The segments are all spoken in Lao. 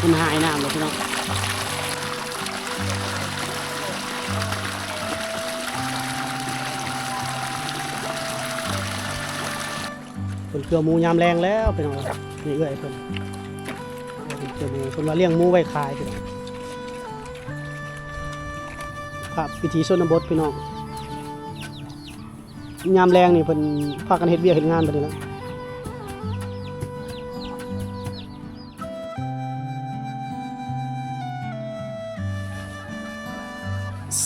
ມັນຫາຍນ້ຳແລ້ວພີ່ນ້ອງ. ເພິ່ນເກືອໝູຍາມແລງແລ້ວພີ່ນ້ອງ. ນີ້ເອື້ອຍເພິ່ນ ເພິ່ນເກືອໝູ ເພິ່ນວ່າລ້ຽງໝູໄວ້ຂາຍພີ່ນ້ອງ. ພາບວິຖີຊົນນະບົດພີ່ນ້ອງ. ຍາມແລງນີ້ເພິ່ນພາກັນເຮັດວຽກເຮັດງານບັດນີ້ລະ.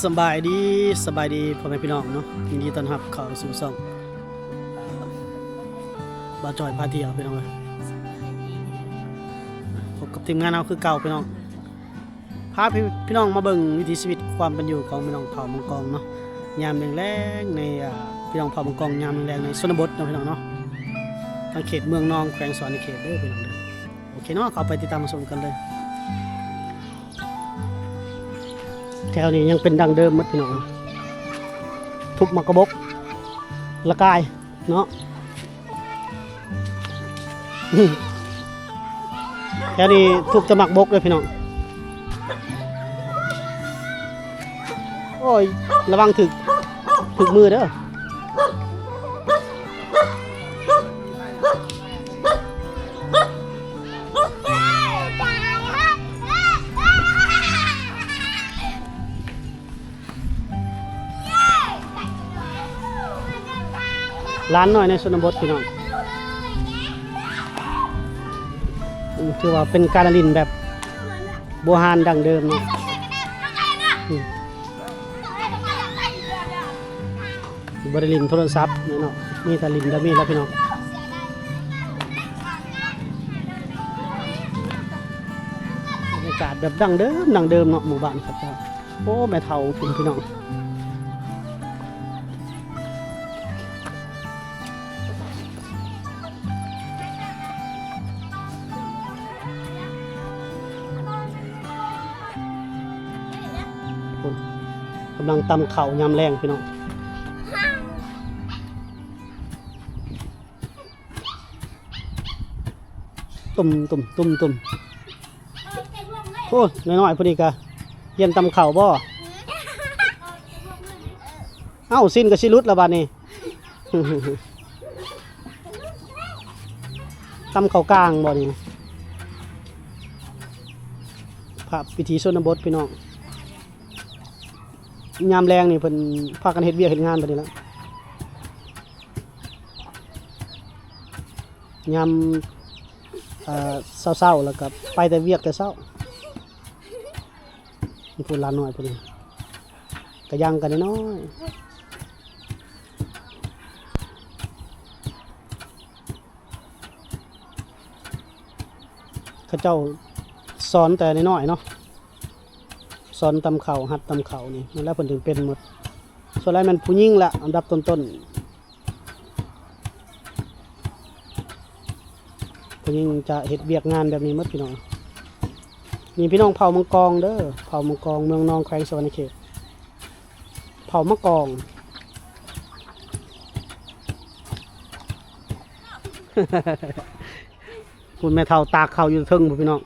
ສະບາຍດີ ສະບາຍດີພໍ່ແມ່ພີ່ນ້ອງເນາະ. ຍິນດີຕ້ອນຮັບເຂົ້າສູ່ຊ່ອງບ່າວຈ້ອຍພາທ່ຽວພີ່ນ້ອງເອີຍ. ພົບກັບທີມງານເຮົາຄືເກົ່າພີ່ນ້ອງ. ພາພີ່ ພີ່ນ້ອງມາເບິ່ງວິຖີຊີວິດຄວາມເປັນຢູ່ຂອງພີ່ນ້ອງເຜົ່າມັງກອງເນາະ ຍາມແລງໆ ໃນ ອ່າ ພີ່ນ້ອງເຜົ່າມັງກອງຍາມແລງໆ ໃນຊົນນະບົດເນາະພີ່ນ້ອງເນາະ ທາງເຂດເມືອງນອງ ແຂວງສະຫວັນນະເຂດເດີພີ່ນ້ອງເດີ. ໂອເຄເນາະ ເຂົ້າໄປຕິດຕາມຮັບຊົມກັນເລີຍ. ແຖວນີ້ຍັງເປັນດັ້ງເດີມໝົດພີ່ນ້ອງ ທຸບໝາກກະບົກ ລະກາຍ ເນາະ ແຖວນີ້ທຸບແຕ່ໝາກບົກເດີພີ່ນ້ອງ. ໂອ້ຍ ລະວັງຖືກ ຖືກມືເດີ. ຫຼານນ້ອຍໃນຊົນນະບົດພີ່ນ້ອງ ຖືວ່າເປັນການຫຼິ້ນແບບໂບຮານດັ້ງເດີມເນາະ. ບໍ່ໄດ້ຫຼິ້ນໂທລະສັບເນາະ ມີແຕ່ຫຼິ້ນແບບນີ້ແຫຼະພີ່ນ້ອງ. ບັນຍາກາດແບບດັ້ງເດີມ ດັ້ງເດີມເນາະ ໝູ່ບ້ານເຂົາເຈົ້າ. ໂອ້ ແມ່ເຖົ້າພຸ້ນພີ່ນ້ອງ ພຸ້ນ ກຳລັງຕຳເຂົ້າຍາມແລງພີ່ນ້ອງ. ຕຸ້ມ ຕຸ້ມ ຕຸ້ມ ຕຸ້ມ. ໂອ້ ນ້ອຍໆ ຜູ້ນີ້ກະຮຽນຕຳເຂົ້າບໍ່? ເອົ້າ ສິ້ນກະຊິຫຼຸດລະບາດນີ້ ຕຳເຂົ້າກາງບໍ່ນີ້? ພາບວິຖີຊົນນະບົດພີ່ນ້ອງ ຍາມແລງນີ້ເພິ່ນພາກັນເຮັດວຽກເຮັດງານບັດນີ້ລະ. ຍາມ ເອີ ເຊົ້າໆ ແລ້ວກໍໄປແຕ່ວຽກແຕ່ເຊົ້າ. ນີ້ພຸ້ນຫຼານນ້ອຍພຸ້ນ ກະຍັງກັນນ້ອຍໆ. ເຂົາເຈົ້າສອນແຕ່ນ້ອຍໆ ເນາະ ສອນຕຳເຂົ້າ ຫັດຕຳເຂົ້ານີ້ ນັ້ນແຫຼະເພິ່ນຈຶ່ງເປັນໝົດ. ສ່ວນຫຼາຍແມ່ນຜູ້ຍິງລະ ອັນດັບຕົ້ນໆ. ຜູ້ຍິງຈະເຮັດວຽກງານແບບນີ້ໝົດພີ່ນ້ອງ. ນີ້ພີ່ນ້ອງເຜົ່າມັງກອງເດີ ເຜົ່າມັງກອງ ເມືອງນອງ ແຂວງສະຫວັນນະເຂດ ເຜົ່າມັງກອງ. ພຸ້ນແມ່ເຖົ້າຕາກເຂົ້າຢູ່ເທິງພຸ້ນພີ່ນ້ອງ.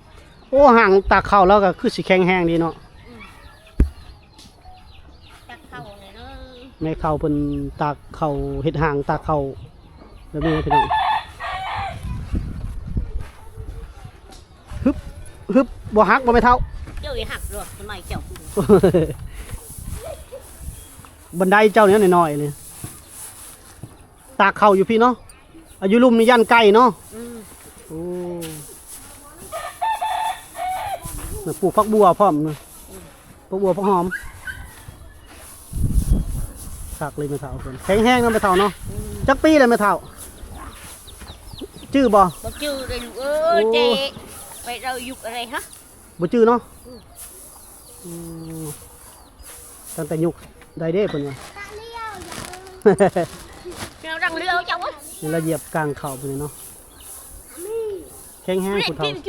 ໂອ້ ຫາງຕາກເຂົ້າລາວກໍຄືຊິແຂງແຮງດີເນາະ. ຕາກເຂົ້ານີ້ເນາະ ແມ່ເຖົ້າເພິ່ນຕາກເຂົ້າ ເຮັດຫາງຕາກເຂົ້າແບບນີ້ພີ່ນ້ອງ. ຮຶບ ຮຶບ ບໍ່ຫັກບໍ່ແມ່ເຖົ້າ? ເຈົ້າຊິຫັກໂລດ ສະໄໝເຈົ້າ ບັນໄດເຈົ້ານີ້ນ້ອຍໆ ນີ້ ຕາກເຂົ້າຢູ່ພີ້ເນາະ. ອາ ຢູ່ລຸ່ມນີ້ຢ້ານໄກ່ເນາະ. ອືມ ໂອ້ ປູກຜັກບົ່ວພ້ອມນະ ອືມ ຜັກບົ່ວ ຜັກຫອມ ຄັກເລີຍແມ່ເຖົ້າເພິ່ນ ແຂງແຮງເນາະແມ່ເຖົ້າເນາະ. ອືມ ຈັກປີແລ້ວແມ່ເຖົ້າ ຈື່ບໍ່? ບໍ່ຈື່ເລີຍລູກເອີຍ. ໂອ້ ແຕ່ໄປເອົາຍຸກອະໄລຫະ ບໍ່ຈື່ເນາະ. ອືມ ອືມ ຕັ້ງແຕ່ຍຸກໃດເດ້ເພິ່ນວ່າ ແນວດັງເຫຼືອເຈົ້າເອີຍ. ນີ້ລະຢຽບກາງເຂົ້າພຸ້ນເນາະ. ແຂງແຮງຜູ້ເຖົ້າ ນະ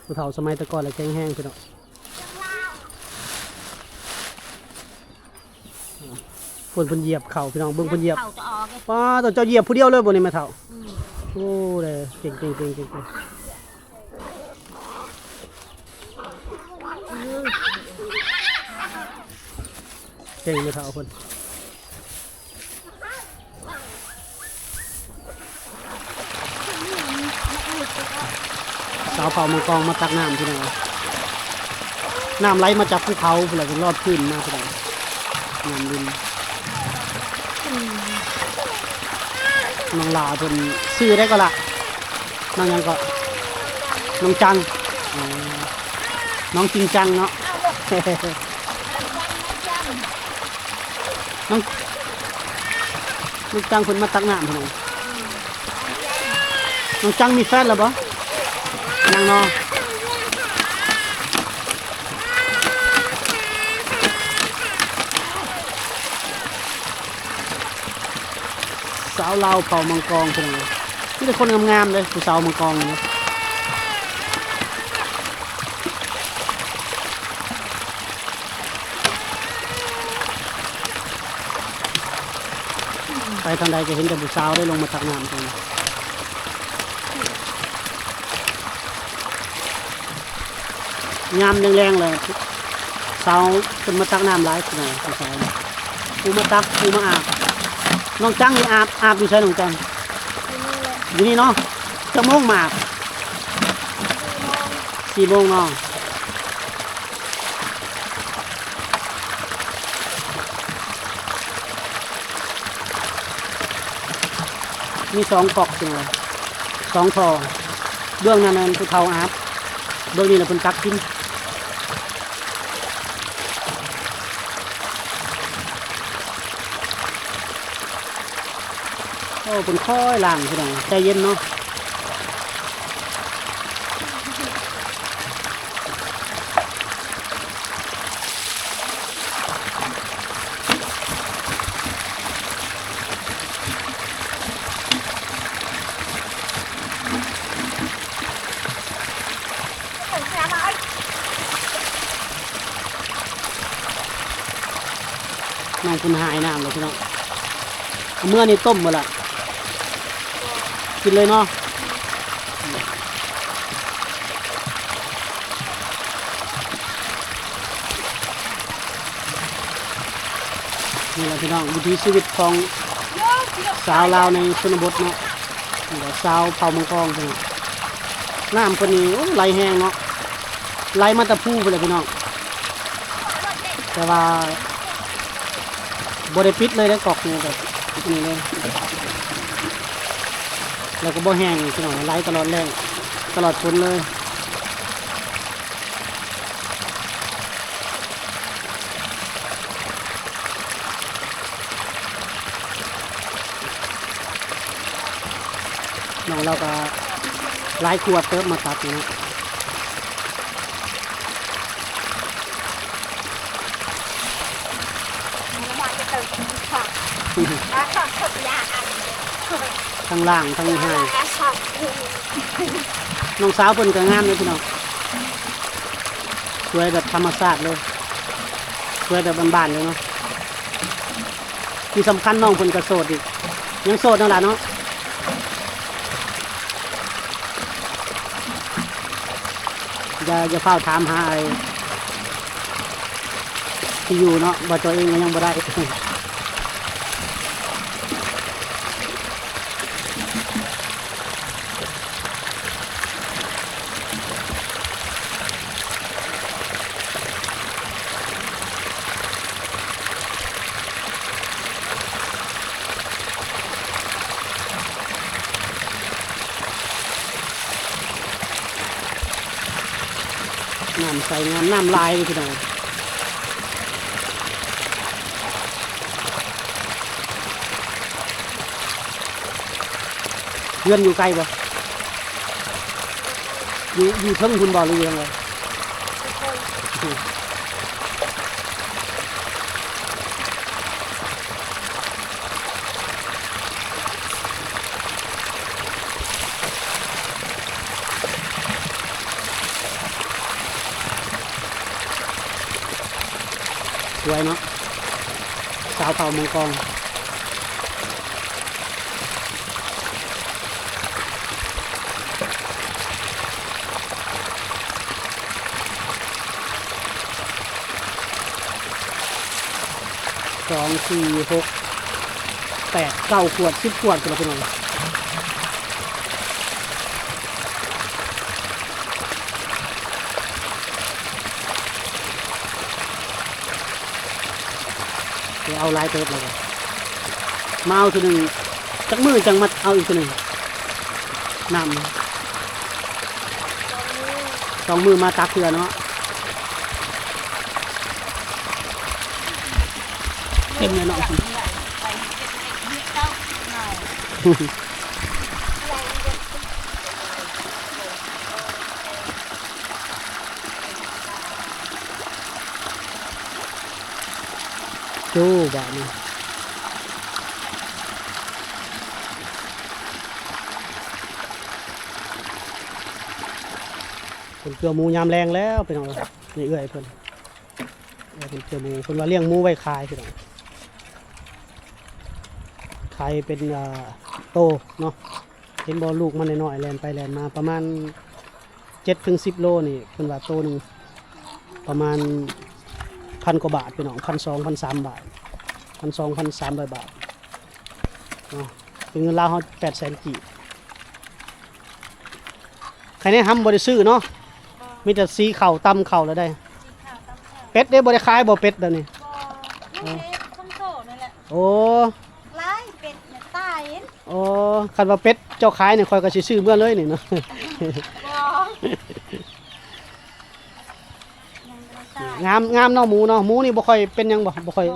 ຜູ້ເຖົ້າສະໄໝແຕ່ກ່ອນລະແຂງແຮງພີ່ນ້ອງ. ເພິ່ນ ເພິ່ນຢຽບເຂົ້າ ພີ່ນ້ອງ ເບິ່ງເພິ່ນຢຽບ. ເຂົ້າຈະອອກເດ້ ປ້າ ເຈົ້າ ເຈົ້າຢຽບຜູ້ດຽວເລີຍບໍ່ນີ້ແມ່ເຖົ້າ? ອືມ ໂອ້ ເກັ່ງໆໆໆ ເກັ່ງແມ່ເຖົ້າເພິ່ນ. ຊາວເຜົ່າມັງກອງມາຕັກນ້ຳ ພີ່ນ້ອງ. ນ້ຳໄຫຼມາຈາກພູເຂົາພຸ້ນແຫຼະ ເພິ່ນລອດພື້ນມາ ພີ່ນ້ອງ. ນ້ຳລິນ ນ້ອງຫຼ້າເພິ່ນ ຊື່ໃດກໍລະ? ນ້ອງຫຍັງເກາະ? ນ້ອງຈັງ. ອໍ ນ້ອງຈິງຈັງເນາະ. ນ້ອງ ນ້ອງຈັງເພິ່ນມາຕັກນ້ຳພຸ້ນ. ນ້ອງຈັງມີແຟນແລ້ວບໍ່? ຍັງເນາະ. ສາວລາວເຜົ່າມັງກອງ ພີ່ນ້ອງເອີຍ ມີແຕ່ຄົນງາມໆເດ້ ຜູ້ສາວມັງກອງນີ້. ໄປທາງໃດກໍເຫັນແຕ່ຜູ້ສາວໄດ້ລົງມາຕັກນ້ຳ. ຍາມແລງໆ ແລ້ວ ສາວເພິ່ນມາຕັກນ້ຳຫຼາຍ ຜູ້ສາວ ຜູ້ມາຕັກ ຜູ້ມາອາບ. ນ້ອງຈັງນີ້ອາບ ອາບຢູ່ໃສນ້ອງຈັງ? ຢູ່ນີ້ເນາະ. ຈັກໂມງມາອາບ? ສີ່ໂມງເນາະ. ມີສອງກອກ ສອງທໍ່ ເບື້ອງນັ້ນນັ້ນຜູ້ເຖົ້າອາບ ເບື້ອງນີ້ລະເພິ່ນຕັກກິນ. ໂອ້ ເພິ່ນຄ່ອຍລ້າງ ພີ່ນ້ອງ ໃຈເຢັນເນາະ. ນ້ອງເພິ່ນຫາຍນ້ຳແລ້ວ ພີ່ນ້ອງ. ເອົາເມືອນີ້ຕົ້ມບໍ່ລະ? ກິນເລີຍເນາະ. ນີ້ລະພີ່ນ້ອງ ວິຖີຊີວິດຂອງຊາວລາວໃນຊົນນະບົດເນາະ ແລ້ວກໍຊາວເຜົ່າມັງກອງ ພີ່ນ້ອງ. ນ້ຳເພິ່ນນີ້ ໂອ້ ໄຫຼແຮງເນາະ ໄຫຼມາແຕ່ພູພຸ້ນແຫຼະ ພີ່ນ້ອງ. ແຕ່ວ່າບໍ່ໄດ້ປິດເລີຍເດ້ ກອກນີ້ແບບນີ້ເລີຍ ແລ້ວກໍບໍ່ແຫ້ງ ພີ່ນ້ອງ ໄຫຼຕະຫຼອດແລ້ງ ຕະຫຼອດຝົນເລີຍ. ນ້ອງລາວກໍຫຼາຍຂວດເຕີບມາຕັກນີ້ເນາະ. ທັງລ້າງທັງຫາຍ. ນ້ອງສາວເພິ່ນກໍງາມເດ້ພີ່ນ້ອງ ສວຍແບບທຳມະຊາດເລີຍ ສວຍແບບບ້ານໆເລີຍເນາະ. ທີ່ສຳຄັນນ້ອງເພິ່ນກໍໂສດອີກ ຍັງໂສດນັ້ນລະເນາະ. ຢ່າ ຢ່າຟ້າວຖາມຫາໄອ້ທີ່ຢູ່ເນາະ ວ່າຕົວເອງກໍຍັງບໍ່ໄດ້. ນ້ຳໃສງາມ ນ້ຳຫຼາຍເດ້ພີ່ນ້ອງ. ເຮືອນຢູ່ໄກບໍ່? ຢູ່ ຢູ່ເທິງພຸ້ນບໍ່ ຫຼືຢູ່ທາງໃດ? ສວຍເນາະ. ຊາວເຜົ່າມົງກອງ ສອງ ສີ່ ຫົກ ແປດ ເກົ້າ ຂວດ ສິບ ຂວດພຸ້ນລະພີ່ນ້ອງ. ໄປເອົາຫຼາຍເຕີບແລ້ວ ມາເອົາເທື່ອໜຶ່ງ ຈັກມື້ຈັ່ງມາເອົາອີກເທື່ອໜຶ່ງ ນ້ຳ ສອງມື້ມາຕັກເທື່ອເນາະ ເຕັມແລ້ວເນາະ. ໂຈ້ບາດນີ້ ເພິ່ນເກືອໝູຍາມແລງແລ້ວພີ່ນ້ອງເອີຍ. ນີ້ເອື້ອຍເພິ່ນ ເອື້ອຍເພິ່ນເກືອໝູ ເພິ່ນວ່າລ້ຽງໝູໄວ້ຂາຍພີ່ນ້ອງ ຂາຍເປັນ ອ່າ ໂຕເນາະ. ເຫັນບໍ່ ລູກມັນນ້ອຍໆ ແລ່ນໄປແລ່ນມາ ປະມານເຈັດເຖິງສິບໂລນີ້ ເພິ່ນວ່າໂຕໜຶ່ງປະມານພັນກວ່າບາດພີ່ນ້ອງ ພັນສອງ ພັນສາມບາດ ພັນສອງ ພັນສາມຮ້ອຍບາດເນາະ ເປັນເງິນລາວເຮົາແປດແສນກີບ. ໃຄແນ່ຫຳບໍ່ໄດ້ຊື້ເນາະ ມີແຕ່ສີເຂົ້າ ຕຳເຂົ້າແລ້ວໄດ໋. ເປັດເດ້ ບໍ່ໄດ້ຂາຍບໍ່ເປັດດຽວນີ້? ບໍ່ ຍັງເຮັດຄົນໂຕນັ້ນແຫຼະ. ໂອ້ ຫຼາຍເປັດແມ່ນຕາຍ. ໂອ້ ຄັນວ່າເປັດເຈົ້າຂາຍນີ້ ຂ້ອຍກໍຊິຊື້ເມືອເລີຍນີ້ເນາະ. ບໍ່ ຍັງບໍ່ໄດ້ຕາຍ. ງາມ ງາມເນາະ ໝູເນາະ ໝູນີ້ບໍ່ຄ່ອຍເປັນຫຍັງບໍ່? ບໍ່ຄ່ອຍ. ອໍ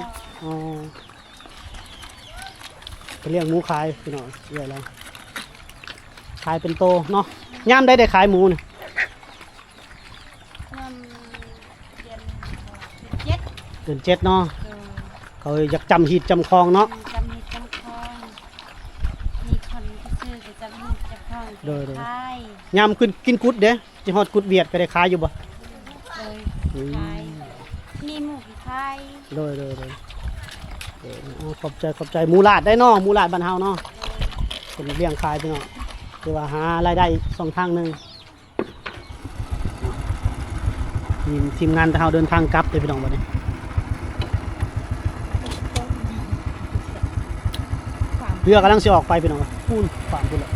ໄປລ້ຽງໝູຂາຍພີ່ນ້ອງ ເອື້ອຍລາວ ຂາຍເປັນໂຕເນາະ. ຍາມໃດໄດ້ຂາຍໝູນີ້? ຍາມເດືອນ ເດືອນເຈັດ ເດືອນເຈັດເນາະ. ໂດຍ ເຂົາຢາກຈຳຮີດຈຳຄອງເນາະ ຈຳຮີດຈຳຄອງ ມີຄົນໄປຊື້ກໍຈຳຮີດຈຳຄອງ. ໂດຍ ໂດຍ ຂາຍ ຍາມຂຶ້ນກິນກຸດເດ້ ຊິຮອດກຸດຫວຽດກໍໄດ້ຂາຍຢູ່ບໍ່? ໂດຍ ອືມ ຂາຍ ມີໝູຂາຍ. ໂດຍ ໂດຍ ໂດຍ ເອີ ຂອບໃຈ ຂອບໃຈ. ໝູຫຼາດໄດ໋ເນາະ ໝູຫຼາດບ້ານເຮົາເນາະ. ໂດຍ ເພິ່ນລ້ຽງຂາຍພີ່ນ້ອງ ຖືວ່າຫາລາຍໄດ້ອີກຊ່ອງທາງໜຶ່ງ. ທີມ ທີມງານເຮົາເດີນທາງກັບເດີພີ່ນ້ອງ ບັດນີ້ ເຮືອກຳລັງຊິອອກໄປພີ່ນ້ອງ ພຸ້ນ ຟາມພຸ້ນແຫຼະ.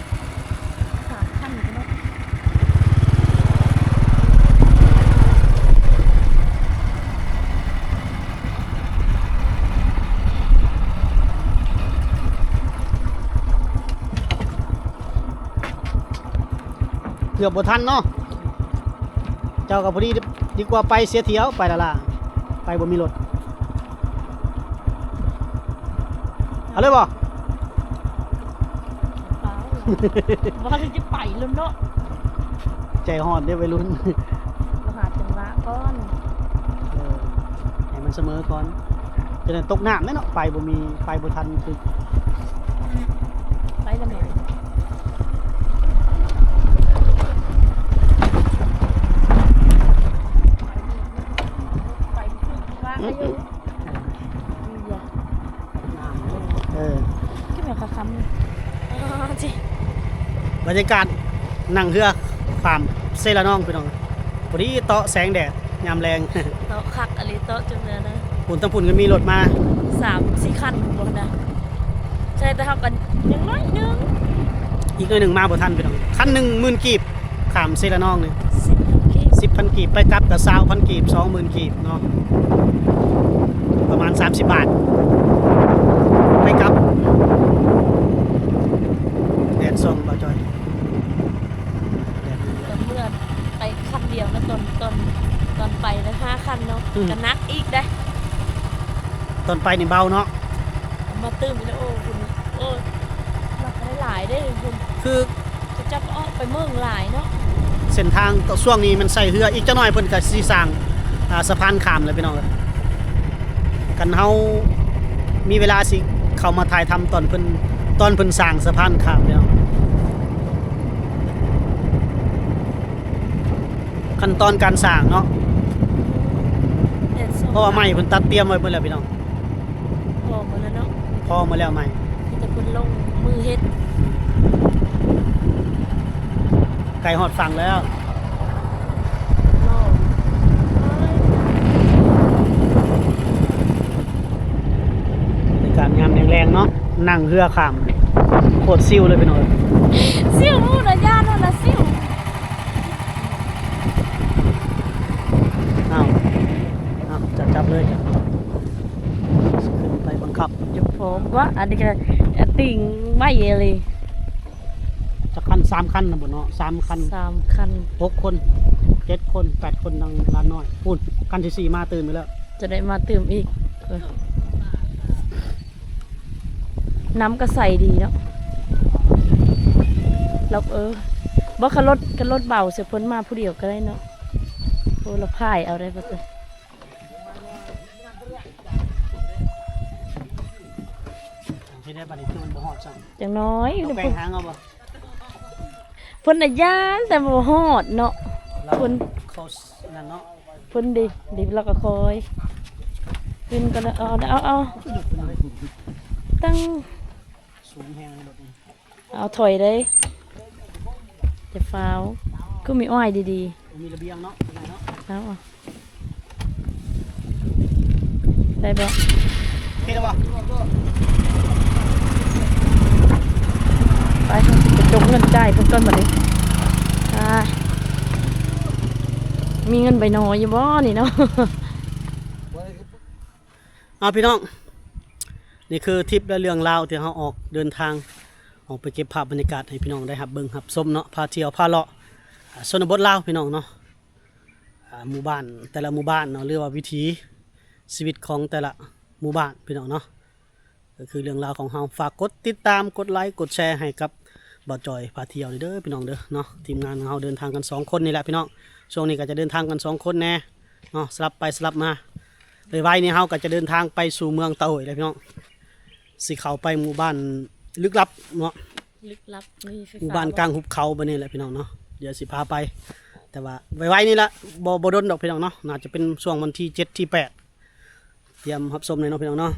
ເກືອບບໍ່ທັນເນາະ ເຈົ້າກໍພໍດີ ດີກວ່າໄປເສຍຖ້ຽວ ໄປລ້າໆ ໄປບໍ່ມີລົດ. ເອົາເລີຍບໍ່? ບໍ່ທັນຈະໄປແລ້ວເນາະ ໃຈຮ້ອນເດ້ໄວລຸ້ນ ບໍ່ຫາຈັງຫວະກ່ອນ. ເອີ ໃຫ້ມັນສະເໝີກ່ອນ ຈະໄດ້ຕົກນ້ຳແດ່ເນາະ ໄປບໍ່ມີ ໄປບໍ່ທັນຄື ໄປລະແມ່ນ ໄປຄືວ່າຢູ່ ເອີ ຄືແມ່ນຄຳ ອໍ ບັນຍາກາດ ນັ່ງເຮືອຂ້າມເຊລະນອງພີ່ນ້ອງ ພໍດີເຕາະແສງແດດຍາມແລງ ເຕາະຄັກອີ່ຫຼີ ເຕາະຈົນແນວນັ້ນ ພຸ້ນ ທາງພຸ້ນກໍມີລົດມາ ສາມສີ່ຄັນພຸ້ນນະ ໃຊ່ ແຕ່ເຮົາກໍຍັງໜ້ອຍໜຶ່ງ ອີກໜ້ອຍໜຶ່ງມາບໍ່ທັນພີ່ນ້ອງ ຄັນໜຶ່ງໝື່ນກີບ ຂ້າມເຊລະນອງນີ້ ສິບພັນກີບ ສິບພັນກີບ ໄປກັບກໍຊາວພັນກີບ ສອງໝື່ນກີບເນາະ ປະມານສາມສິບບາດ ໄປກັບ ແດດສ່ອງ ບ່າວຈ້ອຍ ແດດ ເມື່ອໄປຄັນດຽວນະ ຕອນ ຕອນ ຕອນໄປນະ ຫ້າຄັນເນາະ ອືມ ກໍໜັກອີກເດ້ ຕອນໄປນີ້ເບົາເນາະ ມາຕື່ມອີກແລ້ວ ໂອ້ ພຸ້ນ ໂອ້ ມັກໄດ້ຫຼາຍເດ້ພຸ້ນ ຄື ເຂົາເຈົ້າກໍອອກໄປເມືອງຫຼາຍເນາະ ເສັ້ນທາງ ຊ່ວງນີ້ມັນໃຊ້ເຮືອ ອີກຈັກໜ້ອຍເພິ່ນກໍຊິສ້າງ ອ່າ ສະພານຂ້າມແລ້ວພີ່ນ້ອງເອີຍ ຄັນເຮົາມີເວລາຊິເຂົ້າມາຖ່າຍທຳຕອນເພິ່ນ ຕອນເພິ່ນສ້າງສະພານຂ້າມພີ່ນ້ອງ ຂັ້ນຕອນການສ້າງເນາະ ແດດສ່ອງ ເພາະວ່າໄມ້ເພິ່ນຕັດຕຽມໄວ້ເບິດແລ້ວພີ່ນ້ອງ. ພໍໝົດແລ້ວເນາະ ພໍໝົດແລ້ວໃໝ່ ມີແຕ່ເພິ່ນລົງມືເຮັດ ໃກ້ຮອດຝັ່ງແລ້ວ ລໍ ບັນຍາກາດຍາມແລງໆເນາະ ນັ່ງເຮືອຂ້າມ ໂຄດຊິວເລີຍພີ່ນ້ອງ ຊິວໝູ່ນະ ຢ້ານໂລດລະຊິວ. ອ້າວ ອ້າວ ຈັບ ຈັບເລີຍ ຂຶ້ນໄປບັງຄັບ ຢ່າພໍວ່າ ອັນນີ້ກໍຕິ່ງໄວ້ອີ່ຫຼີ ຈັກຄັນ ສາມຄັນນະບໍ່ເນາະ ສາມຄັນ ສາມຄັນ ຫົກຄົນ ເຈັດຄົນ ແປດຄົນ ນາງຫຼານນ້ອຍ ພຸ້ນ ຄັນທີສີ່ມາຕື່ມອີກແລ້ວ ຈະໄດ້ມາຕື່ມອີກ ເອີ ນ້ຳກໍໃສດີເນາະ ລາວ ເອີ ບໍ່ ຄັນລົດ ຄັນລົດເບົາໃສ່ເພິ່ນມາຜູ້ດຽວກໍໄດ້ເນາະ ໂອ້ ລາວພາຍເອົາໄດ້ບໍ່ ເຮັດໄດ້ປານນີ້ຄືມັນບໍ່ຮອດຊ້ຳ ຈັ່ງນ້ອຍ ເອົາແປງຫາງເອົາບໍ່ ເພິ່ນນະຢ້ານແຕ່ບໍ່ຮອດເນາະ ລາວ ເພິ່ນ ເຂົານັ້ນເນາະ ເພິ່ນເດ ເດ ລາວກໍຄ່ອຍຂຶ້ນກໍໄດ້ ເອົາ ເອົາ ເອົາ ຕັ້ງ ສູງແຮງລົດນີ້ ເອົາ ຖອຍເດ້ ຢ່າຟ້າວ ຄືມີອ້ອຍດີໆ ມີລະບຽງເນາະ ເອົາ ໄດ້ບໍ່ ໂອເຄແລ້ວບໍ່ ໄປ ເຮົາຊິໄປຈົກເງິນຈ່າຍເພິ່ນກ່ອນບັດນີ້ ອ່າ ມີເງິນໃບນ້ອຍຢູ່ບໍ່ນີ້ເນາະ ເອົາ ພີ່ນ້ອງ ນີ້ຄືທຣິບ ແລະ ເລື່ອງລາວທີ່ເຮົາອອກເດີນທາງ ອອກໄປເກັບພາບບັນຍາກາດໃຫ້ພີ່ນ້ອງໄດ້ຮັບເບິ່ງຮັບຊົມເນາະ ພາທ່ຽວພາເລາະ ອ່າ ຊົນນະບົດລາວ ພີ່ນ້ອງເນາະ ອ່າ ໝູ່ບ້ານ ແຕ່ລະໝູ່ບ້ານເນາະ ຫຼືວ່າວິຖີຊີວິດຂອງແຕ່ລະໝູ່ບ້ານ ພີ່ນ້ອງເນາະ ກໍຄືເລື່ອງລາວຂອງເຮົາ ຝາກກົດຕິດຕາມ ກົດໄລ ກົດແຊໃຫ້ກັບບ່າວຈອຍພາທ່ຽວເດີ ພີ່ນ້ອງເດີເນາະ ທີມງານຂອງເຮົາເດີນທາງກັນສອງຄົນນີ້ແຫຼະ ພີ່ນ້ອງ ຊ່ວງນີ້ກໍຈະເດີນທາງກັນສອງຄົນແດ່ເນາະ ສະຫຼັບໄປສະຫຼັບມາ ໄວໆນີ້ເຮົາກໍຈະເດີນທາງໄປສູ່ເມືອງຕາໂຫຍແລ້ວ ພີ່ນ້ອງ ຊິເຂົ້າໄປໝູ່ບ້ານລຶກລັບເນາະ ລຶກລັບ ມີໄຟຟ້າ ໝູ່ບ້ານກາງຫຸບເຂົາ ແບບນີ້ແຫຼະ ພີ່ນ້ອງເນາະ ດຽວຊິພາໄປ ແຕ່ວ່າໄວໆນີ້ລະ ບໍ່ ບໍ່ດົນດອກ ພີ່ນ້ອງເນາະ ໜ້າຈະເປັນຊ່ວງວັນທີເຈັດ ທີແປດ ຕຽມຮັບຊົມເລີຍເນາະ ພີ່ນ້ອງເນາະ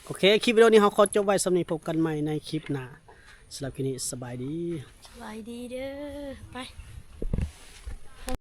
ໂອເຄ ຄລິບວິດີໂອນີ້ເຮົາຂໍຈົບໄວ້ສ່ຳນີ້ ພົບກັນໃໝ່ໃນຄລິບໜ້າ ສຳລັບຄລິບນີ້ ສະບາຍດີ ສະບາຍດີເດີ ໄປ.